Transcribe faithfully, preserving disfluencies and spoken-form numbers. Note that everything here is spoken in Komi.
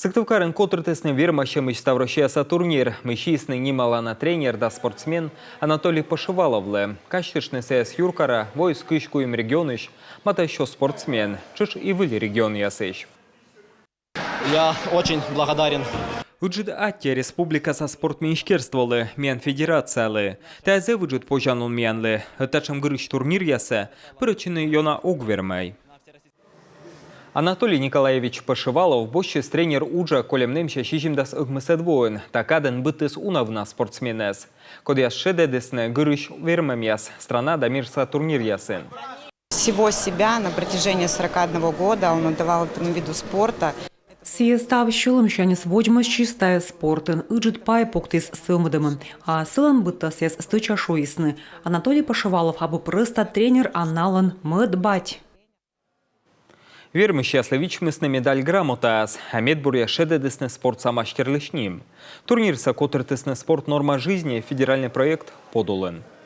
Сыктывкарын котыртісны вермасьӧмысь ставроссияса турнир, мый сиисны нималана тренер да спортсмен Анатолий Пошиваловлы. Казьтыштны, сійӧс юркарӧ воис кызь куим регионысь, матӧ сё спортсмен, тшӧтш и выль регионъясысь. Я очень благодарен. Ыджыд аттьӧ республикаса спорт министерстволы, миян федерациялы. Тайӧ зэв ыджыд позянлун миянлы. Ӧд татшӧм гырысь турниръясӧ пырӧдчыны ёна ог вермӧй. Анатолий Николаевич Пошивалов босьтчис тренер уджӧ кольӧм нэмся сизимдас ӧкмысӧд воын. Та кадын быдтіс уна вына спортсменӧс, кодъяс шедӧдісны гырысь вермӧмъяс страна да мирса турниръясын. Всего себя на протяжении сорока одного года он отдавал этому виду спорта. Сійӧ став сьӧлӧмсяньыс водзмӧстчис тайӧ спортын, ыджыд пай пуктіс сӧвмӧдӧмын. А сылӧн быдтасъяс стӧча шуисны: Анатолий Пошивалов абу прӧста тренер, а налӧн мӧд бать. Вермысьяслы вичмисны медаль-грамотаяс, а медбуръяс шедӧдісны спортса мастерлысь ним. Турнирсӧ котыртісны «Спорт — норма жизни» федеральнӧй проект подулын.